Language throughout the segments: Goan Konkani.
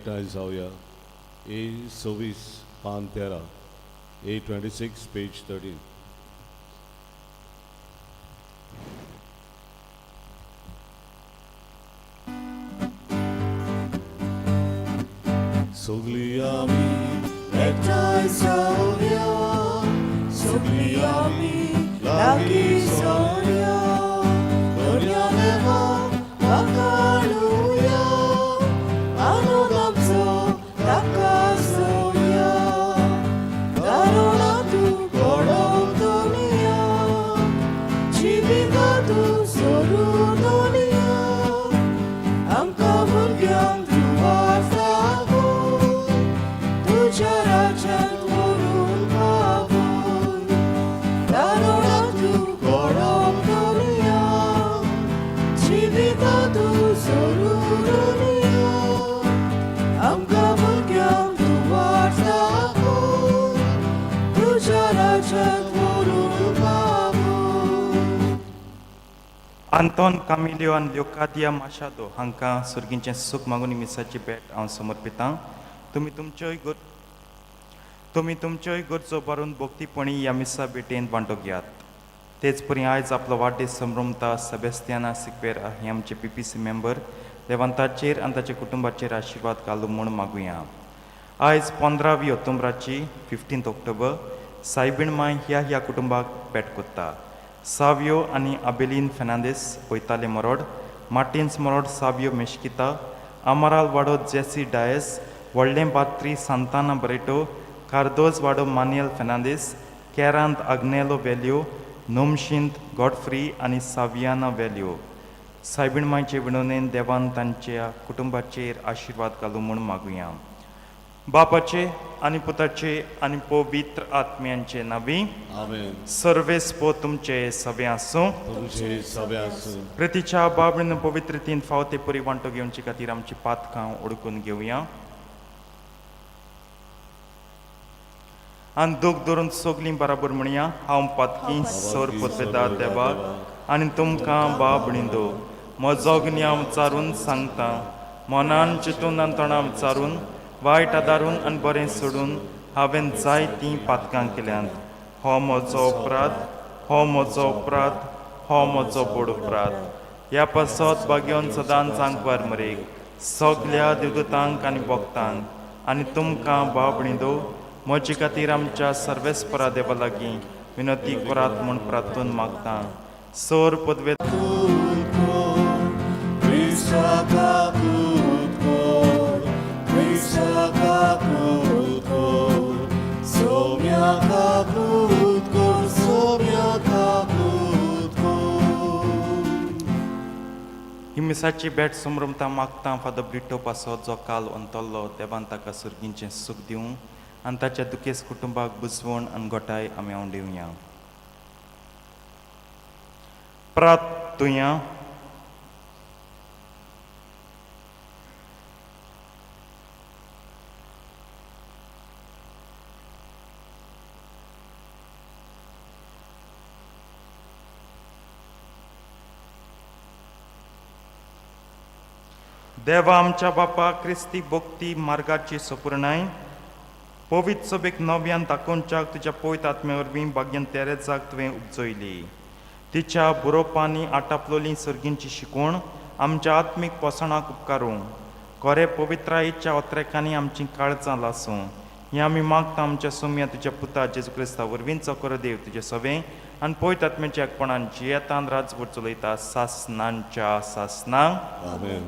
एकठांय जावया. ए 26 पान 13, ए 26 पेज 13. सगळी आमी एकठांय जावया, सगळी आमी लागीं सरया, दर्या देवा वाखाणुया, आनंद आमचो ताका जोडया, दारुणा तूं घडोवतोनिया, जिविता तूं सोडून दोनिया, आमकां भुरग्यांक तूं वाट दाखय, तुज्या राज्यांत व्हरून पावय, दारुणा तूं घडोवतोनिया, जिविता तूं सोडून दोनिया, आमकां भुरग्यांक तूं वाट दाखय, तुज्या राज्यांत व्हरून पावय. आंतोन कामिल्यो आनी ल्योकादिया माशादो हांकां सर्गीचें सूख मागून मिसाची भेट हांव समर्पितां. तुमी तुमच्योय गरजो भरून भक्तीपणी ह्या मिसा भेटेन वांटो घेयात. तेच परी आयज आपलो वाडदीस संभ्रमता सेबेस्तियाना सिक्वेरा हे आमचे पीपीसी मेंबर, देवान ताचेर आनी ताच्या कुटुंबाचेर आशिर्वाद घालूं म्हूण मागुया. आयज 15वी ऑक्टोबराची, 15 ऑक्टोबर, सायबीण माय ह्या ह्या कुटुंबाक भेट कोत्ता: सावियो आनी आबेलीन फेर्नांदीस, वयताले मरोड, मार्टिन्स मरोड, सावियो मेश्किता, आमराल वाडो, जेसी डायस, व्हडलें बात्री, सांताना बरेटो, कार्दोज वाडो, मानियल फेर्नांदीस, केरांत आग्नेलो वेल्यो, नोमशींत गॉडफ्री आनी सावियाना वेल्यो. सायबीण मायचे विनोनेन देवान तांच्या कुटुंबाचेर आशिर्वाद घालूं म्हूण मागुया. बापाचे आनी पुताचे आनी पवित्र आत्म्यांचे नांवी. आमेन. सर्वेस्पो तुमचे सवे आसूं. तुमचे सगळे आसूं. प्रितीच्या बाबडीन पवित्रतेन फावो ते परी वांटो घेवचे खातीर आमची पातकां ओडकून घेवया आनी दूख धरून सगलीं बराबर म्हणया: हांव पातकी सोर पोतवेता देवा आनी तुमकां बाबणींदो, म्हजो गिन्याव विचारून सांगता, मनान चिंतून आनी तोंडां विचारून, वायट आदारून आनी बरें सोडून हांवें जायतीं पातकां केल्यांत. हो म्हजो अपराध, हो म्हजो अपराध, हो म्हजो बोड अपराध. ह्या पासत भाग्योन सदांच आंकवार मरेक, सगल्या देवदूतांक आनी भक्तांक आनी तुमकां बाबणीदो, म्हजे खातीर आमच्या सर्वेस्परा देवा लागीं विनंती करात म्हूण प्रार्थून मागता. सोर पदवे Krista kaput Krista kaput Somia kaput Somia kaput. ही मिसाची भेट समरमता मागता फादर ब्रिटो पासत, जो काल अंतरलो. देवान ताका सर्गींचें सूख दिवं आनी ताच्या दुखेस्त कुटुंबाक बुजवण आनी घटाय आमी हांव दिवया. प्रार्थुया. देवा आमच्या बापा, क्रिस्ती भक्ती मार्गाची सपूर्णाय पवित्र सभेक नव्यान दाखोवच्याक तुज्या पवित्र आत्म्या वरवीं भाग्यान तेरेजाक तुवें उपजयली. तिच्या बरोवपांनी आटापलोली सर्गींची शिकवण आमच्या आत्मीक पोसणाक उपकारूं. कोरे पवित्रायेच्या ओत्रेकांनी आमचीं काळजां लासूं, हें आमी मागता आमच्या सोम्या तुज्या पुता जेजू क्रिस्ता वरवीं, जो खरो देव, तुजें सवें आनी पवित्र आत्म्याच्या एकपणान जियेतान राजवट चलयता सासनांच्या सासनां. आमेन.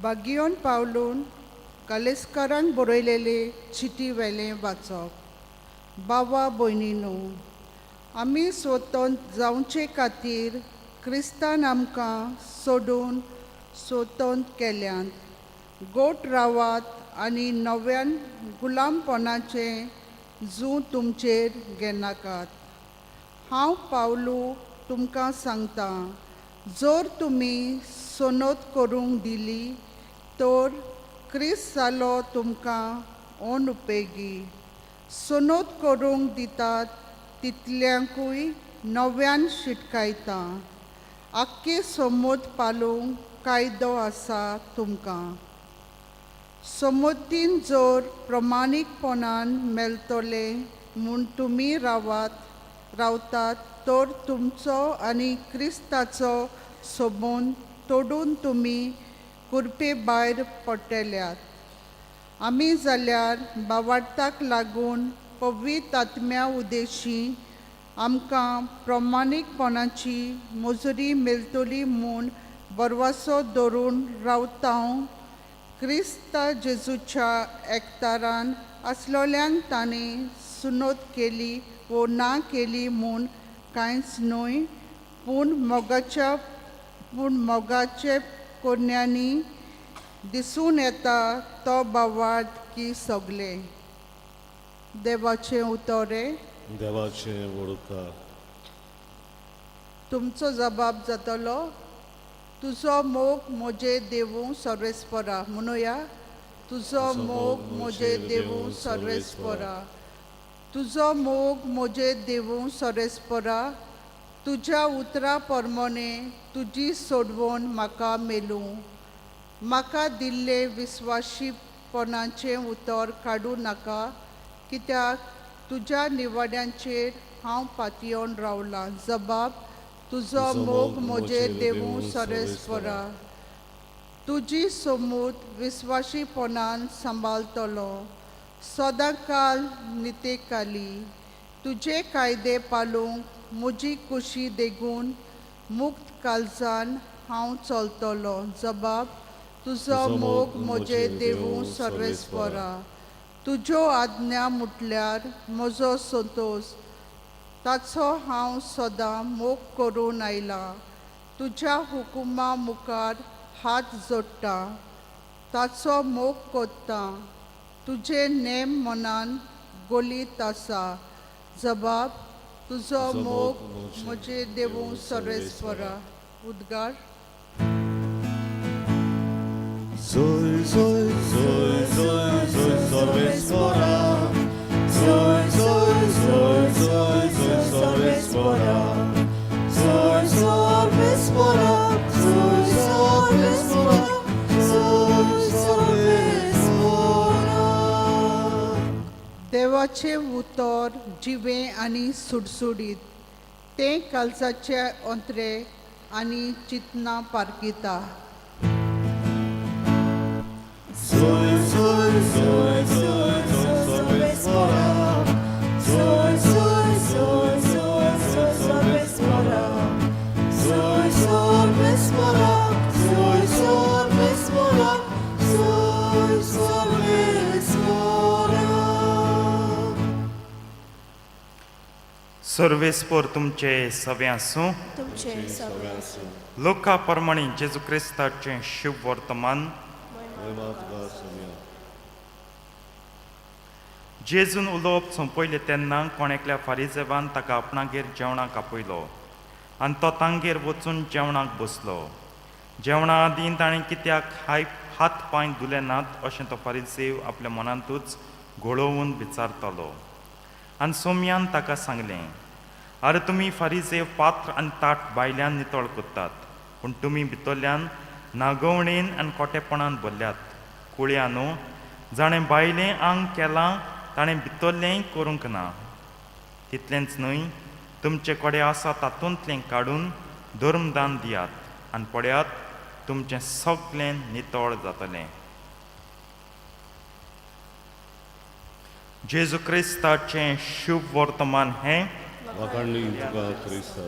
बागियोन पावलून कलेस्कारांक बरयलेले चिटी वेलें वाचप. बाबा भयणीनो, आमी स्वतंत्र जावचे खातीर क्रिस्तान आमकां सोडून स्वतंत्र केल्यात. गोट रावात आनी नव्यान गुलामपणाचें जूं तुमचेर घेनाकात. हांव पावलू तुमकां सांगता, जर तुमी सोनोत करूंक दिली तर क्रिस्त जालो तुमकां अनुपेगी. सोनोत करूंक दितात तितल्यांकूय नव्यान शिटकायता. आख्खी समूद पालूंक कायदो आसा तुमकां. समूतीन जर प्रमाणीकपणान मेळटले म्हूण तुमी रावतात तर तुमचो आनी क्रिस्ताचो सबंद तोडून तुमी कुरपे भायर पडटल्यात. आमी जाल्यार बावार्थाक लागून पवित्र आत्म्या उदेशी आमकां प्रमाणीकपणाची मजुरी मेळटली म्हूण बरवासो धरून रावता. क्रिस्ता जेजूच्या एकतारान आसलोल्यांक ताणें सुनोत केली वो ना केली म्हूण कांयच न्हय, पूण मोगाचे कोन्यांनी दिसून येता तो बावार्थ की सगळे. देवाचें उतोरें. देवाचें वडुपकार. तुमचो जबाब जातलो. तुजो मोग म्हजे देवू सर्वेस्परा. म्हणुया, तुजो मोग म्हजे देवू सर्वेस्परा. तुजो मोग म्हजे देवू सर्वेस्परा. तुज्या उतरा प्रमाणे तुजी सोडवण म्हाका मेलूं. म्हाका दिल्लें विस्वाशीपणाचें उतर काडूं नाका, कित्याक तुज्या निवाड्यांचेर हांव पातयेवन रावलां. जबाब, तुजो मोग म्हजे देवू सर्वेस्परा. तुजी सोमूत विस्वाशीपणान सांबाळटलो सदांकाल नितेकाली. तुजे कायदे पालूंक म्हजी कुशी देगून मुक्त काळजान हांव चलतलो. जबाब, तुजो मोग म्हजे देवू सर्वेस्परा. तुज्यो आज्ञा म्हटल्यार म्हजो संतोश, ताचो हांव सदां मोग करून आयलां. तुज्या हुकुमा मुखार हात जोडटा, ताचो मोग कोत्ता. तुजे नेम मनान गोलीत आसा. जबाब, तुजो मोग म्हजे देवू सर्वेस्परा. उद्गार. Zoy, zoy, zoy, zoy, zoy, सर्वेस्परा. Zoy, zoy, zoy, zoy, zoy, सर्वेस्परा. Zoy, सर्वेस्परा. Zoy, सर्वेस्परा. Zoy, सर्वेस्परा. देवाचें उतर जिवें आनी सुडसुडीत, तें काळजाचे अंत्रे आनी चिंतनां पारखिता. Zoy, zoy, zoy, zoy, zoy, सर्वेस्परा. Zoy, zoy, zoy, zoy, zoy, सर्वेस्परा. Zoy, सर्वेस्परा. Zoy, सर्वेस्परा. Zoy, सर्वेस्परा. सर्वेस्पोर तुमचे सवे आसूं. तुमचे सगळे आसूं. लोका प्रमाणे जेजू क्रिस्ताचें शुभ वर्तमान. महिमा तुका सोम्या. जेजून उलोवप सोंपयलें तेन्ना कोण एकल्या फारीजेवान ताका आपणागेर जेवणाक आपयलो आनी तो तांगेर वचून जेवणाक बसलो. जेवणा आदीं ताणें कित्याक हात पांय धुले नात अशें तो फारीजेव आपल्या मनांतूच घोळोवन विचारतालो. आनी सोम्यान ताका सांगलें, आरे तुमी फारीजेव पात्र आनी ताट भायल्यान नितळ करतात, पूण तुमी भितरल्यान नागोवणेन आनी खोटेपणान भरल्यात. कुळया न्हू, जाणें भायलें आंग केलां ताणें भितरलेंय करूंक ना. तितलेंच न्हय, तुमचे कडेन आसा तातूंतलें काडून धर्मदान दियात आनी पळयात तुमचें सगळें नितळ जातलें. जेजू क्रिस्ताचें शुभ वर्तमान हें. वाखाणणी तुका क्रिस्ता.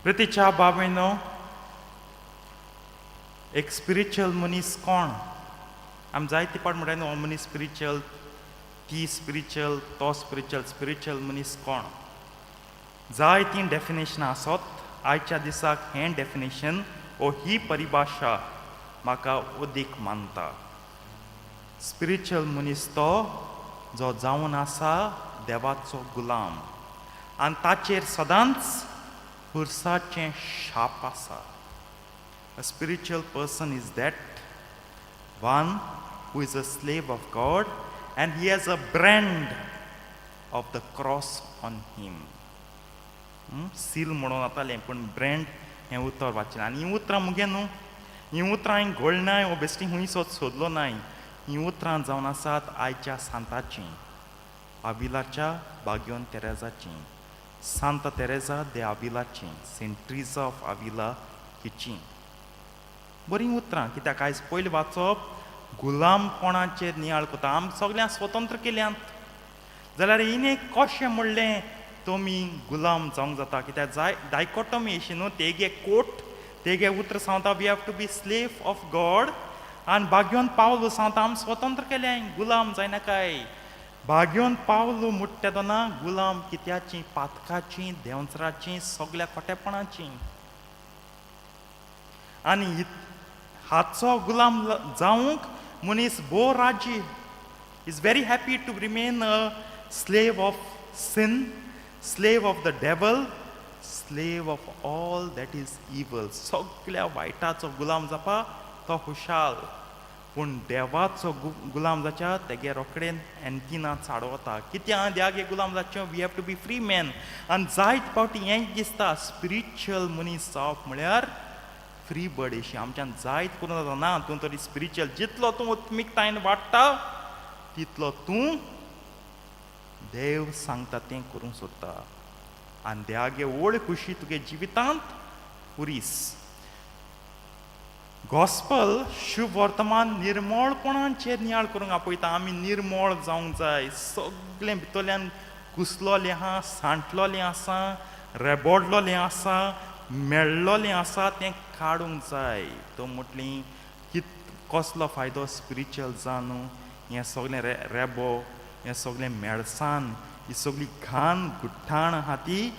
प्रितीच्या बाबेनो, एक स्पिरिच्युअल मनीस कोण? आमी जायते पाट म्हणटा न्हू, हो मनीस स्पिरिच्युअल, ती स्पिरिच्युअल, तो स्पिरिच्युअल. स्पिरिच्युअल मनीस कोण? जायतीं डेफिनेशनां आसत. आयच्या दिसाक हें डेफिनेशन ओ ही परिभाशा म्हाका अदीक मानता. स्पिरिच्युअल मनीस तो जो जावन आसा देवाचो गुलाम आनी ताचेर सदांच पुरसाचें शाप आसा. A spiritual person is that one who is a slave of God and he has a brand of the cross on him. Seal म्हणून जातालें, पूण ब्रँड हें उतर वाचलें. आनी हीं उतरां मुगे न्हू, हीं उतरां हांवें घोळनाय वो बेश्टी खूंय सोद सोदलो नाय. हीं उतरां जावन आसात आयच्या सांताचीं, आविलाच्या बाग्योन तेरेजाचीं, सांत तेरेजा दे आविलाचीं, सेंट ट्रिजा ऑफ आविला हिचीं बरीं उतरां. कित्याक आयज पयलीं वाचप गुलामपणाचेर नियाळ करता. आम सगल्यांक स्वतंत्र केल्यांत जाल्यार हिणें कशें म्हणलें तुमी गुलाम जावंक जाता? कित्याक जाय डायकोटॉमी अशी न्हू, तेगे कोट तेगे उतर सांगता, we have to be slave of God, आनी बाग्योन पावलो सांगता आम स्वतंत्र केल्याय, गुलाम जायनाकाय. बाग्योन पावलो मुट्ट्या तेन्ना गुलाम कित्याची? पातकाची, देंवचाराची, सगल्या खोटेपणाची. आनी हाचो गुलाम जावंक मनीस भोव राजी, is very happy to remain a slave of sin, slave of the devil, slave of all that is evil. सगल्या वायटाचो गुलाम जावपा तो खुशाल, पूण देवाचो गुलाम जाच्या तेगे रोखडेन एंतिना चाडवता. कित्याक देवागे गुलाम जाचें? We have to be free man. आनी जायत फावटी हें दिसता, स्पिरिच्युअल मनीस जावप म्हळ्यार फ्री बर्ड अशी आमच्यान जायत करूं जाता. ना, तूं तरी स्पिरिच्युअल, जितलो तूं उत्मिकतायेन वाडटा तितलो तूं देव सांगता तें करूंक सोदता आनी देवागे व्हड खुशी तुगे जिवितांत पुरीस. गॉस्पल, शुभ वर्तमान निर्मळपणाचेर नियाळ करूंक आपयता. आमी निर्मळ जावंक जाय. सगळें भितरल्यान कुसलोलें आहा, सांठलोलें आसा, रेबोडलोलें आसा, मेळ्ळोलें आसा, तें काडूंक जाय. तो म्हटली कित कसलो फायदो स्पिरिच्युअल जावन हें सगळें रेबो, हें सगळें मेळसान, ही सगळी घाण गुठ्ठाण आहा ती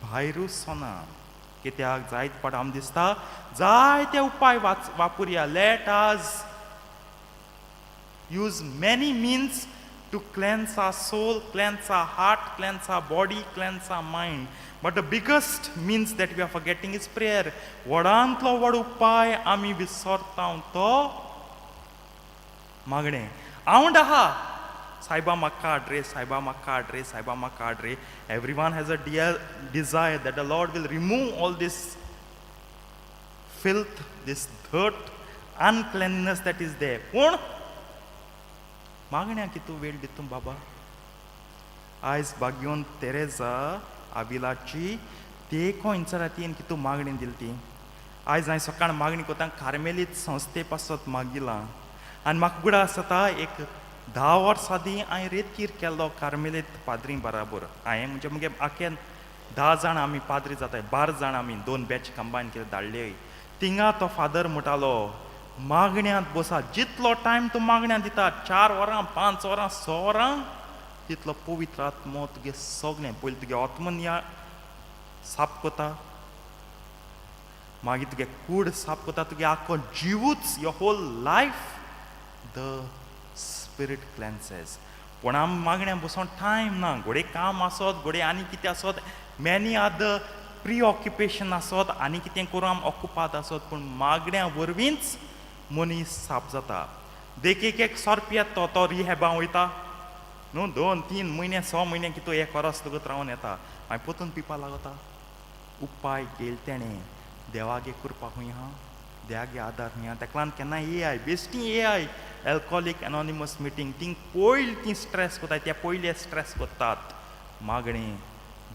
भायरूच सोना. कित्याक जायत फावट आमकां दिसता जायते उपाय वाच वापरुया. Let us use many means to cleanse our soul, cleanse our heart, cleanse our body, cleanse our mind. But the biggest means that we are forgetting is prayer. व्हडांतलो व्हड उपाय आमी विसरता तो मागणें. आवड आहा, सायबा म्हाका काड रे, सायबा म्हाका काड रे, सायबा म्हाका काड रे. Every one has a dear desire that the Lord will remove all this filth, this dirt, uncleanness that is there. पूण मागण्या कितू वेळ दिता बाबा? आयज बाग्योन तेरेजा आविलाची ते इंचरातीन कितू मागणी दिली ती. आयज हांवें सकाळ मागणी करता कार्मेलीत संस्थे पासत मागिलां. आनी म्हाका उगडास जाता, एक 10 वर्सां आदीं हांवें रेतीर केल्लो कार्मेलीत पाद्री बराबर. हांवें म्हणजे मुगे आख्खे 10 जाण आमी पाद्री जाताय, 12 जाण आमी, दोन बॅच कंबायन केले धाडले. तिंगा तो फादर म्हणटालो, मागण्यांत बसा. जितलो टायम तूं मागण्यांत दिता, 4 वरां, 5 वरां, 6 वरां, तितलो पवित्र आत्मो तुगे सगळें पयलीं तुगे आत्मनिया साफ करता, मागीर तुगे कूड साफ करता, तुगे आख्खो जिवूच, your whole life the Spirit cleanses. पूण आम मागण्या बसोन टायम ना. घोडे काम आसत, घोडे आनी कितें आसत, मॅनी अदर प्री ऑक्युपेशन आसत, आनी कितें करूं आम ऑकुपाद आसत. पूण मागण्या वरवींच मनीस साफ जाता. देखीक एक सोरप येता, तो तो रिहॅबा वयता न्हू, 2-3 म्हयने, 6 म्हयने कितू एक वरस लगत रावन येता, मागीर परतून पिवपा लागता. उपाय केल तेणें देवागे कृपा खूंय आहा, देवागे आदार खूंय आहा? तेका लागून केन्ना ए I बेश्टी ए I, alcoholic anonymous meeting, तींग पयलीं ती स्ट्रेस करतात, ते पयले स्ट्रेस करतात मागणें,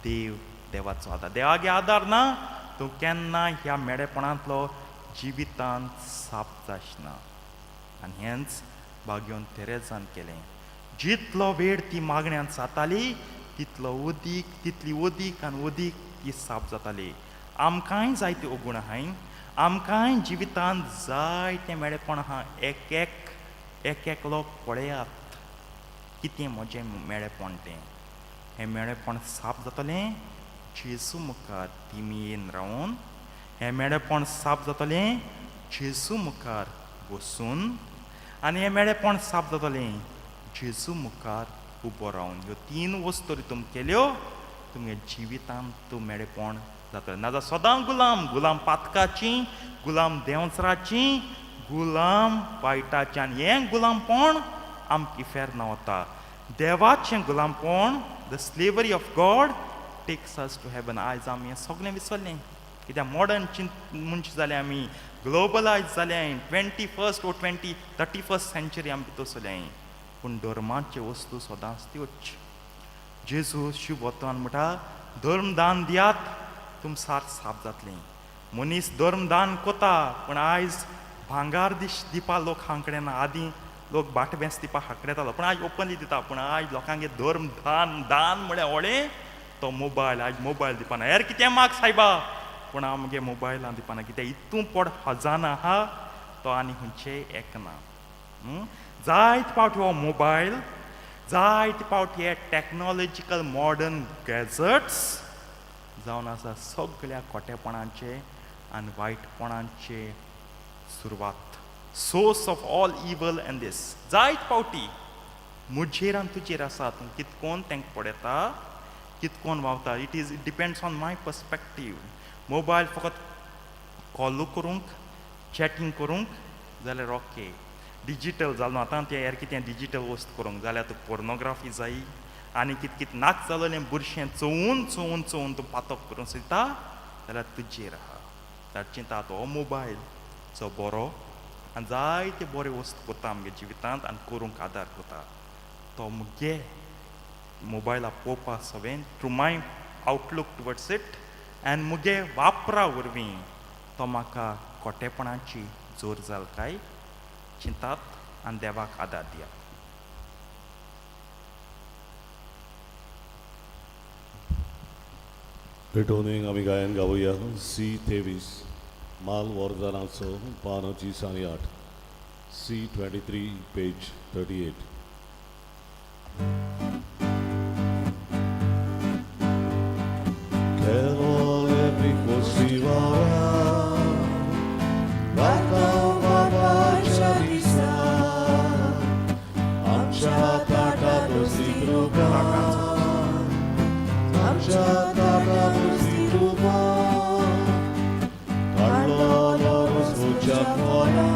देव, देवाचो आदार. देवागे आदार ना, तूं केन्ना ह्या मेडेपणांतलो जिवितांत साप जायना. आनी हेंच बाग्योन तेरेजान केलें. जितलो वेळ ती मागण्यांत जाताली तितलो उदीक, तितली उदीक आनी उदीक ती साप जाताली. आमकांय जायते अवगूण आहाय, आमकांय जिवितांत जायतें मेळेपण आहा. एक एक एक एकलो पळयात कितें म्हजें मेळेपण तें. हें मेळेपण साप जातलें जेजू मुखार तिमियेन रावन. हें मेळेपण साप जातलें जेजू मुखार बसून. आनी हें मेळेपण साप जातलें जेजू मुखार उबो रावन. ह्यो तीन वस्तू तुमी केल्यो, तुमगे जिवितांत तूं मेळेपण. जातले. नाजाल्यार सदां गुलाम, गुलाम पातकाची, गुलाम देंवचाराची, गुलाम वायटाची. आनी हें गुलामपण आमकां इफेर्ना वता. देवाचें गुलामपण, the slavery of God takes us to heaven. आयज आमी हें सगळें विसरलें कित्याक मॉडर्न चिंत मनशां जाले आमी, ग्लोबलायज जाले, 21st or 31st century आमी भितर सरले. पूण धर्माच्यो वस्तू सदांच त्योच. जेजू शिव वतन म्हणटा, धर्मदान दियात, तुमसार साफ जातलें. मनीस धर्मदान कोता, पूण आयज भांगार दीस दिवपा लोक हांकडे ना. आदीं लोक भाट बेंस दिवपा हांकडेतालो, पूण आयज ओपनली दिता. पूण आयज लोकांगे धर्म दान दान म्हळ्यार व्हडलें तो मोबायल. आयज मोबायल दिवपा ना. हेर कितें माग सायबा, पूण आमगे मोबायलान दिवपा ना. कित्याक इतू पोड खजाना आहा तो आनी खंयचेय एकना. जायते फावटी हो मोबायल, जायते फावटी हे टॅक्नोलॉजिकल मॉडर्न गॅजट्स जावन आसा सगळ्या खोटेपणाचे आनी वायटपणाचे सुरवात, source of all evil. And this जायत फावटी म्हजेर आनी तुजेर आसा, तूं कितकोन तांकां पळयता, कितकोन वावता. It depends on my perspective. Mobile फकत कॉलू करूंक, चॅटींग करूंक जाल्यार ओके. डिजीटल जालो आतां, तें हेर कितें डिजीटल वस्त करूंक जाल्यार तुका पोर्नोग्राफी जाय आनी कित कित नाक जालोलें बुरशें चोवन चोवन चोवन तूं पातक करूंक सोदता जाल्यार तुजेर आहा. जाल्यार चिंता, हो मोबायल जो बरो आनी जायते बऱ्यो वस्तू करता आमगे जिवितांत आनी करूंक आदार करता, तो मुगे मोबायला पळोवपा सवें, through my outlook towards it and मुगे वापरा वरवीं तो म्हाका खोटेपणाची जोर जाल काय चिंतात आनी देवाक आदार दियात. पेटोवनीक आमी गायन गावया सी 23, माल वरदानाचो, पान 38, C 23, page 38. Kelole pikostivara, Bataw babacha disa, आमच्या ताटात ती कृपा, आमच्या ताटात ती कृपा, काडलो रसोच्या खोला,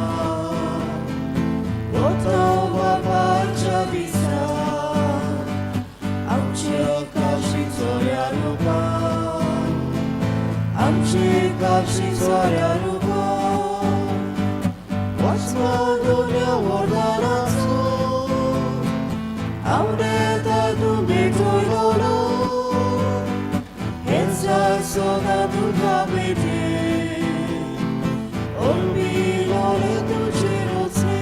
वताव बाबाच्या दिसा, आमच्या काशी चोऱ्या रुपा, आमची काशी चोऱ्या रुपा, वचलो दुन्या वरदानाचो, आवडेता तुमी थोयलोलो, हेंचा सदां तुका भेटे, ओलबिलोले तुजी रचणे.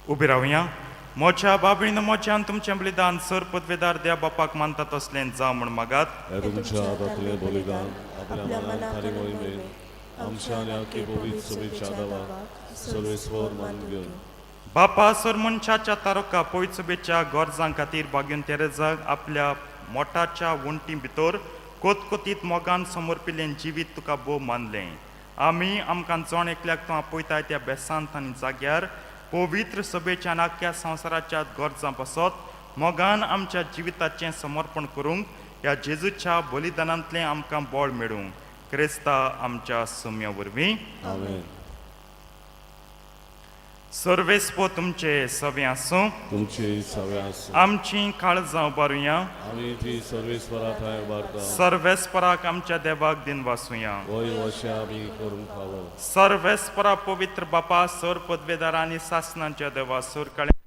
उबी रावया. मोच्या बाबळीन मोच्यान तुमचें बलिदान सर पदवेदार द्या बापाक मानता तसलें जावं म्हूण मागात. हे तुमच्या हातांतलें बलिदान आपल्या मनाक आनी मोहिमेन आमच्या आनी आख्खे पवित्र सभेच्या देवाक सर्वेस्वर मानून घेवन. बापा, सर मनशाच्या तारका पयसुबेच्या गरजां खातीर बागेवन तेरेजाक आपल्या मोटाच्या वण्टी भितर कोतकोतीत मोगान समर्पिल्लें जिवीत तुका भोव मानलें. आमी आमकां जण एकल्याक तूं आपयताय त्या बेसांत आनी जाग्यार पवित्र सभेच्या आनी आख्ख्या संवसाराच्या गरजां पासत मोगान आमच्या जिविताचें समर्पण करूंक ह्या जेजूच्या बलिदानांतलें आमकां बळ मेळूं, क्रिस्ता आमच्या सुम्या वरवीं. आमेन. सर्वेस्पो तुमचे सवे आसूं. तुमचे सवे आसूं. आमची काळजां उबारुया. आमी ती सर्वेस्वरा ठांय उबारता. सर्वेस्पराक आमच्या देवाक दिन वासुया. वय वशें आमी करूंक फावो. सर्वेस्परा पवित्र बापा, सर पदवेदार आनी सासनाच्या देवा, सर काळे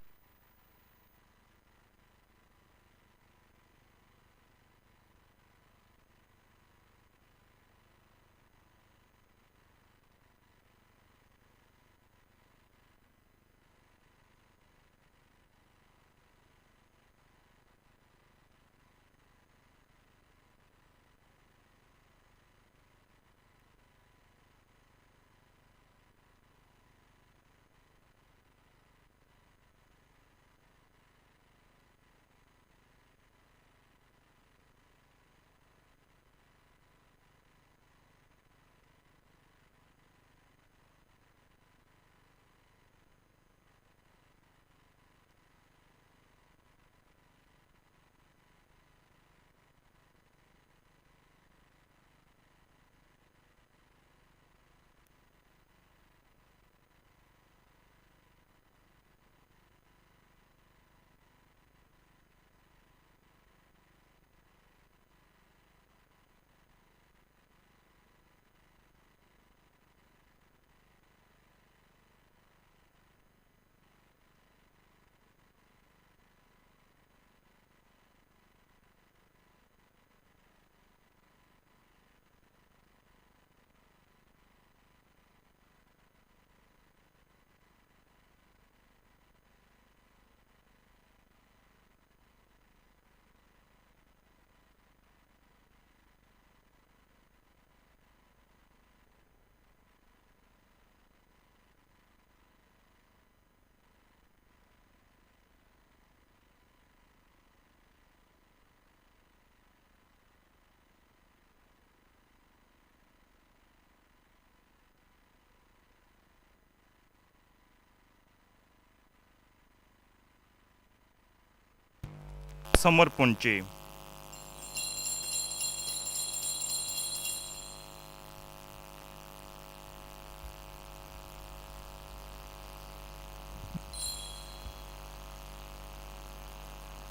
समर्पणची.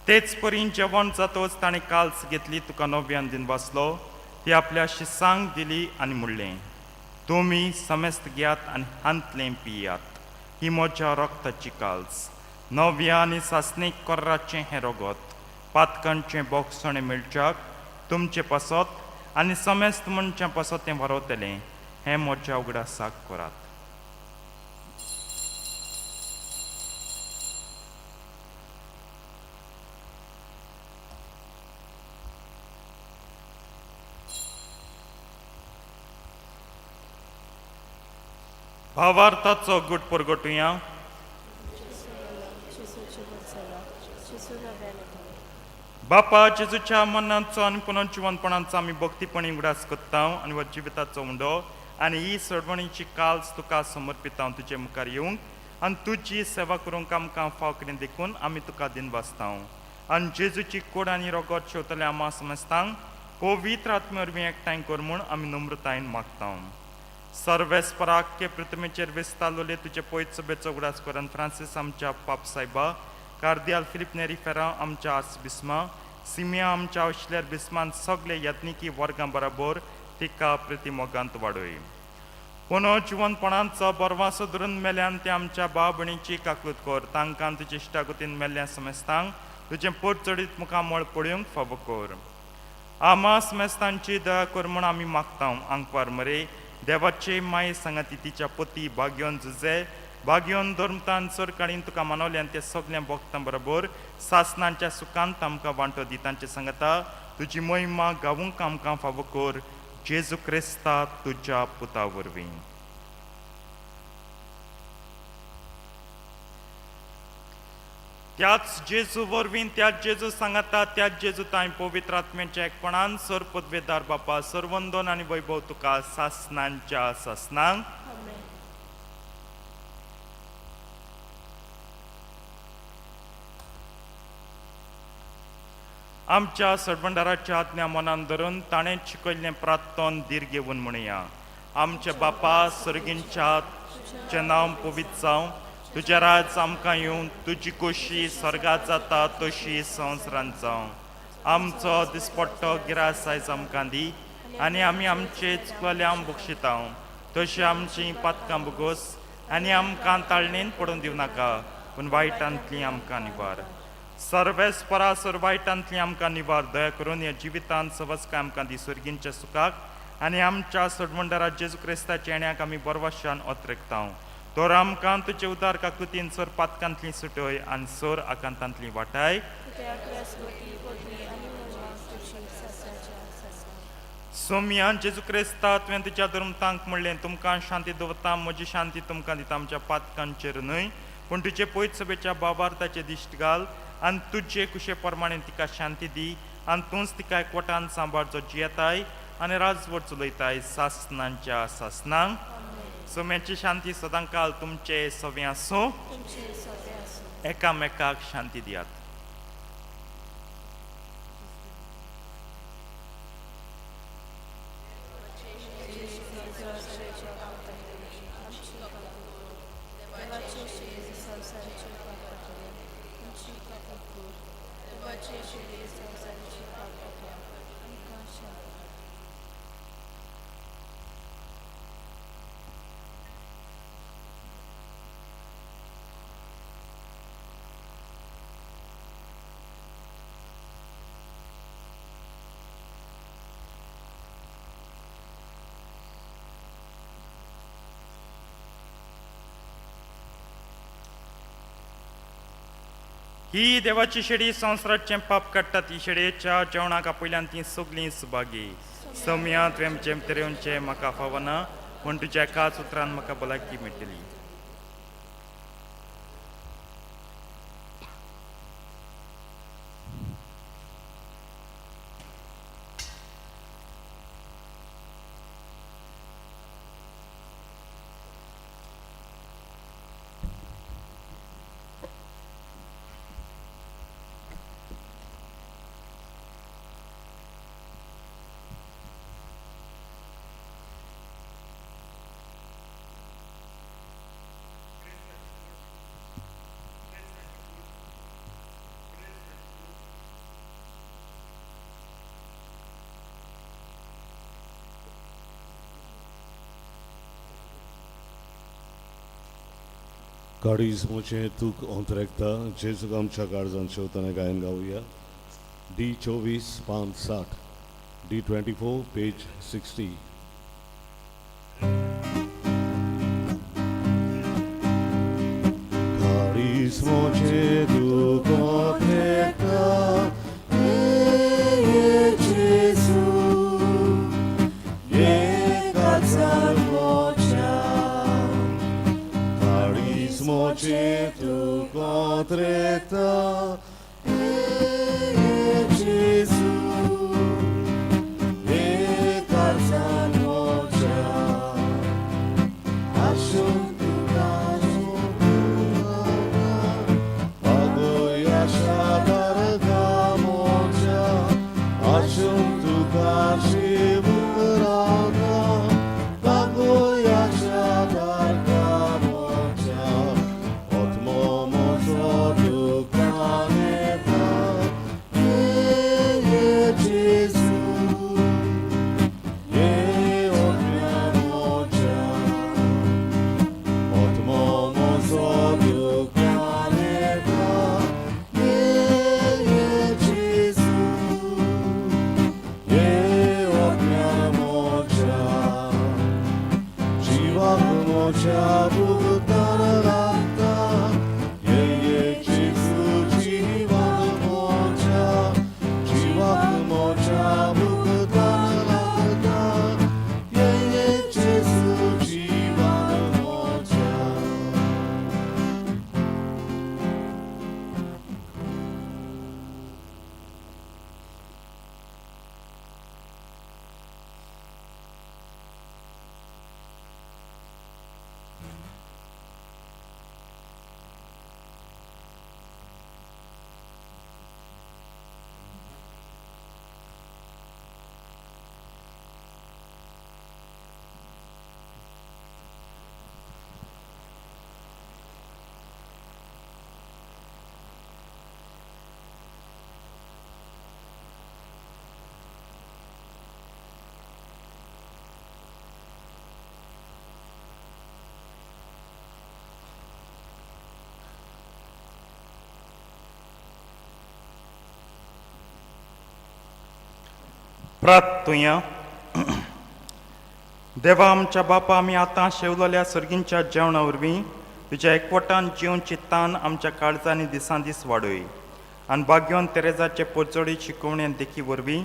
तेच परी जेवण जातोच ताणें काल्स घेतली, तुका नव्यान दिन बसलो, ती आपल्या शिसांक दिली आनी म्हणलें, तुमी समेस्त घेयात आनी हांतलें पियात, ही म्हज्या रक्ताची काल्स, नव्या आनी सासणीक कोर्राचें हें रगत, पातकांचें बोगसणें मेळच्याक तुमचें पासत आनी समेस्त मनशां पासत तें वरवतलें, हें म्हज्या उगडासाक करात. भावार्थाचो गुट परगटुया. बापा जेजूच्या मनाचो आनी पुनर्जिवनपणाचो आमी भक्तीपणी उगडास करता आनी हो जिविताचो उंडो आनी ही सोडवणीची काल्स तुका समर्पिता तुजे मुखार येवंक आनी तुजी सेवा करूंक आमकां फाव केली देखून आमी तुका दिन वाचता. आनी जेजूची कोड आनी रोगत शेवतले आमा समजतांक पवित्र आत्मे वरवीं एकठांय कर म्हूण आमी नम्रतायेन मागता. सर्वेस्पराक पृथ्वीचेर विस्तारलोले तुजे पयत सभेचो उगडास करून फ्रांसीस आमच्या पाप सायबा, कार्दियाल फिलीप नेरी फेरा आमच्या आस बिस्मा, सिमिया आमच्या आशिल्यार बिस्मान सगळे यत्निकी वर्गां बराबर तिका प्रतिमोगांत वाडय. पुनो जिवनपणांचो बरवासो धरून मेल्यान ते आमच्या भाव भयणीची काकूत कर, तांकां तुजे इश्टागतीन मेल्ल्या समेस्तांक तुजें पोट चडीत मुखामळ पळोवंक फावो कर. आमा समेस्तांची दया कर म्हूण आमी मागता. आंकवार मरे देवाचे माये सांगाती तिच्या पती भाग्योन जुजे भाग्योन धर्मतान सरकाळीन तुका मानवल्यान ते सगळ्या भक्तां बरोबर सासनांच्या सुखांत आमकां वांटो दी. तांचे सांगता तुजी महिमा गावूंक आमकां फावो कर, जेजू क्रिस्ता तुज्या पुता वरवीं. त्याच जेजू वरवीं, त्याच जेजू सांगाता, त्याच जेजू तांय पवित्र आत्म्याच्या एकपणान सर पदवेदार बापा सर्वंदन आनी वैभव तुका सासनांच्या सासनांक. आमच्या सरबंडाराच्या आज्ञा मनान धरून ताणें शिकयल्लें प्रार्थन धीर घेवन म्हणया. आमच्या बापा सर्गींच्या तुजें नांव पवित्र जावं, तुजें राज आमकां येवं, तुजी खोशी स्वर्गात जाता तशी संवसारांत जावं. आमचो दिसपट्टो गिरास आयज आमकां दी आनी आमी आमचे चुकल्यां बक्षिता तशी आमची पातकां बोगोस आनी आमकां ताळणेन पडून दिवं नाका, पूण वायटांतली आमकां निवार. सर्वेस्परा सर वायटांतली आमकां निवार. दया करून ह्या जिवितांत सवस्काय आमकां दी सर्गींच्या सुखाक आनी आमच्या सोडवंडारा जेजू क्रिस्ताच्या येण्याक आमी बरवाशान ओतरेकता. तर आमकां तुजे उदार काकुतीन सर पातकांतली सुटय आनी सर आकांतांतली वाटाय. सोमया जेजू क्रिस्ता तुवें तुज्या धर्मतांक म्हणलें, तुमकां शांती दवरता, म्हजी शांती तुमकां दिता, आमच्या पातकांचेर न्हय पूण तुजे पयत सभेच्या बाबार्थाचे दिश्ट घाल आनी तुजे कुशे प्रमाणे तिका शांती दी आनी तूंच तिका एकवटान सांबाळ जो जियेताय आनी राजवट चलयताय सासनांच्या सासनांक. सोम्याची शांती सदांकाल तुमचे सवे आसूं. एकामेकाक शांती दियात. ही देवाची शेडी संवसाराचें पाप काडटा, ती शेडयेच्या जेवणाक आपयल्यान ती सगळीं सुभागी. सम्या तुवें जेम तरेवचें म्हाका फावना, पूण तुज्या एकाच उतरान म्हाका भलायकी मेळटली. काडीज म्हजें तूक अंतरेकता जेजूक आमच्या काळजान शेवतना गायन गावया. डी 24 पान 60, डी 24 पेज 60. काडीज म्हजें तूक अंतरेकता, ये जेजू, ये काळजान म्हज्या. Carismo tu contreta, e Gesù, e carzano già, प्रार्थुया. देवा आमच्या बापा, आमी आतां शेवलेल्या सर्गींच्या जेवणा वरवीं तुज्या एकवटान जिवची तान आमच्या काळजांनी दिसान दीस वाडय आनी भाग्योन तेरेजाचे पोचोडी शिकोवणे देखी वरवीं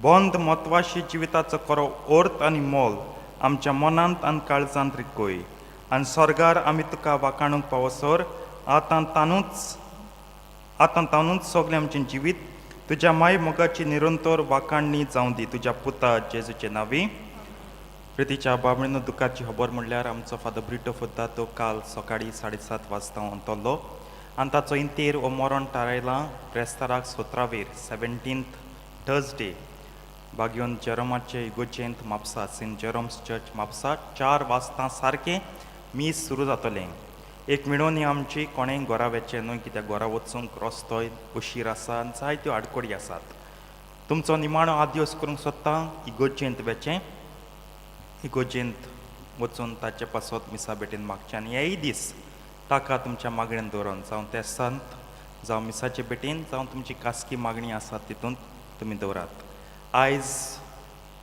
बंद म्हत्वाशी जिविताचो खरो अर्थ आनी मोल आमच्या मनांत आनी काळजांत रिकोय आनी स्वर्गार आमी तुका वाखाणूंक पावसर आतां तानूच आतां तानूच सगळें आमचें जिवीत तुज्या माय मोगाची निरंतर वाखाणणी जावं दी, तुज्या पुता जेजूचे नांवी. प्रितीच्या बाबणीनो, दुखाची खबर म्हणल्यार आमचो फादर ब्रिटो फुद्दा तो काल सकाळी 7:30 वाजता अंतरलो आनी ताचो इंतेर हो मरण थारायलां ब्रेस्ताराक 17वेर 17th Thursday बागयोन जेरोमाचे इगोजेंत Mapusa, Saint Jerome's church Mapusa, 4 वाजता सारकें मीस सुरू जातलें. एक मिणोनी आमची, कोणेंय घरा वचचें न्हय, कित्याक घरा वचूंक रस्तोय उशीर आसा आनी जायत्यो आडखळी आसात. तुमचो निमाणो आदिवस करूंक सोदता इगोजेंत वचें, इगोजेंत वचून ताचे पासत मिसा भेटेन मागचें आनी हेय दीस ताका तुमच्या मागणेन दवरून, जावं ते संत, जावं मिसाचे भेटेन, जावं तुमची खासगी मागणी आसा तितूंत तुमी दवरात. आयज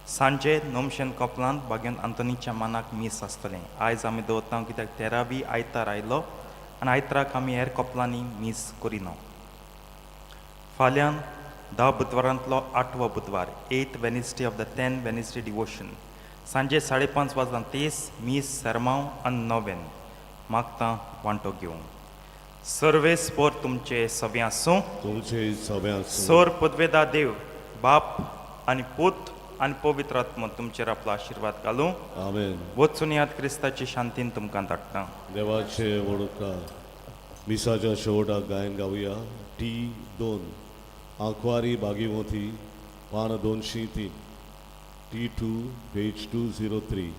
सांजे नोमशेन कपलांत बागेन आंतोनीच्या मानाक मीस आसतलें. आयज आमी दवरता कित्याक तेरावी आयतार आयलो आनी आयताराक आमी हेर कपलांनी मीस करिना. फाल्यां 10 बुधवारांतलो 8वो बुधवार, 8th Wednesday of the 10 Wednesday devotion, सांजे 5:30 वाजता तेस मीस, सेरमांव आनी नोवेन. मागता वांटो घेवंक. सर्वेस्पर तुमचे सवे आसूं. तुमचे सगळ्यांक. सोर पदवेदा देव बाप आनी पूत आनी पवित्र आत्मो तुमचेर आपलो आशिर्वाद घालूं. आमेन. वचून याद क्रिस्ताची शांतीन तुमकां धाडटा. देवाचे वडोका मिसाच्या शेवटाक गायन गावया. टी 2 आंकवारी बागीवती, पान 203, टी 2 पेज 203.